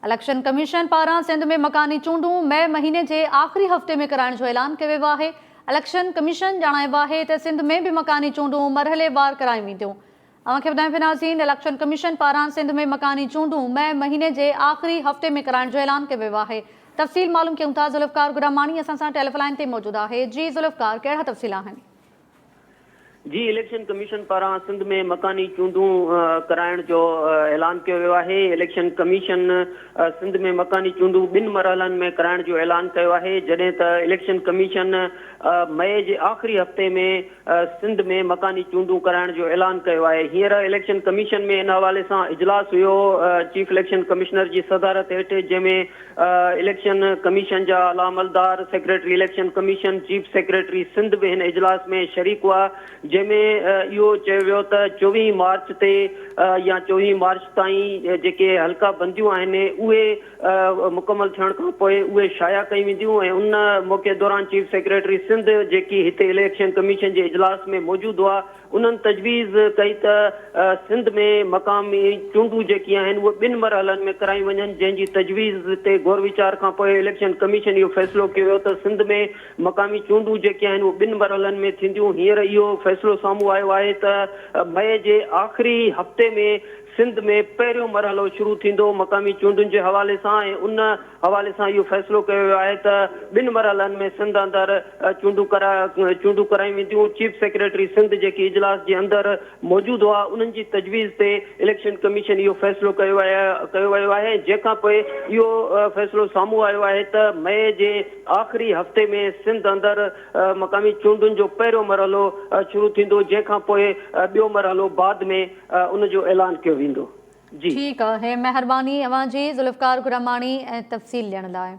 Election commission پاران سنڌ ۾ مڪاني چونڊون مئي مهيني جي آخري هفتي ۾ ڪرائڻ جو اعلان ڪيو ويو آهي. اليڪشن ڪميشن ڄاڻايو آهي ته سنڌ ۾ به مڪاني چونڊون مرحليوار ڪرايون وينديون. اوهان کي ٻڌايون پيا ناظرين اليڪشن ڪميشن پاران سنڌ ۾ مڪاني چونڊون مئي مهيني جي آخري هفتي ۾ ڪرائڻ جو اعلان ڪيو ويو آهي. تفصيل معلوم ڪيون ٿا ذوالفقار گراماڻي اسان سان ٽيليفون لائين تي موجود آهي. جي ذوالفقار ڪهڙا تفصيل آهن؟ جي اليڪشن ڪميشن پاران سنڌ ۾ مڪاني چونڊون ڪرائڻ جو اعلان ڪيو ويو آهي، اليڪشن ڪميشن سنڌ ۾ مڪاني چونڊون ٻن مرحلن ۾ ڪرائڻ جو اعلان ڪيو آهي، جڏهن ته اليڪشن ڪميشن مئي جي آخري هفتي ۾ سنڌ ۾ مڪاني چونڊون ڪرائڻ جو اعلان ڪيو آهي، هينئر اليڪشن ڪميشن ۾ ان حوالي سان اجلاس هيو چيف اليڪشن ڪمشنر جي صدارت هيٺ جنهن ۾ اليڪشن ڪميشن جا اعليٰ عملدار، secretary election commission, chief secretary Sindh به هن اجلاس ۾ شريڪ هئا، جنهن ۾ اهو چيو ويو ته 24 مارچ تي يا 24 مارچ تائين جيڪي حلقا بنديون آهن اهي مڪمل ٿيڻ کان پوء اهي شايع ڪيون وينديون ۽ ان موقعي دوران چيف سيڪريٽري سنڌ جيڪي هتي اليڪشن ڪميشن جي اجلاس ۾ موجود هئا انهن تجويز ڪئي ته سنڌ ۾ مقامي چونڊون جيڪي آهن اهي ٻن مرحلن ۾ ڪرايون وڃن جنهن جي تجويز تي غور ويچار کانپوء اليڪشن ڪميشن اهو فيصلو ڪيو ويو ته سنڌ ۾ مقامي چونڊون جيڪي آهن اهي ٻن مرحلن ۾ ٿينديون هينئر اهو فيصلو سامهون آيو آهي ته مئي جي آخري هفتي ۾ سنڌ ۾ پهريون مرحلو شروع ٿيندو مقامي چونڊن جي حوالي سان ۽ ان حوالي سان اهو فيصلو ڪيو ويو آهي ته ٻن مرحلن ۾ سنڌ اندر چونڊون چونڊون ڪرايون وينديون، چيف سيڪريٽري سنڌ جيڪي اجلاس جي اندر موجود هئا انهن جي تجويز تي اليڪشن ڪميشن اهو فيصلو ڪيو ڪيو ويو آهي جنهن کان پوء اهو فيصلو سامهون آيو آهي ته مئي جي آخري هفتي ۾ سنڌ اندر مقامي چونڊن جو پهريون مرحلو شروع ٿيندو جنهن کان پوء ٻيو مرحلو بعد ۾ ان جو اعلان ڪيو ويندو. جي. ٺيڪ آهي مهرباني اوهان جي ذوالفقار گراماڻي تفصيل ڏيڻ لاء.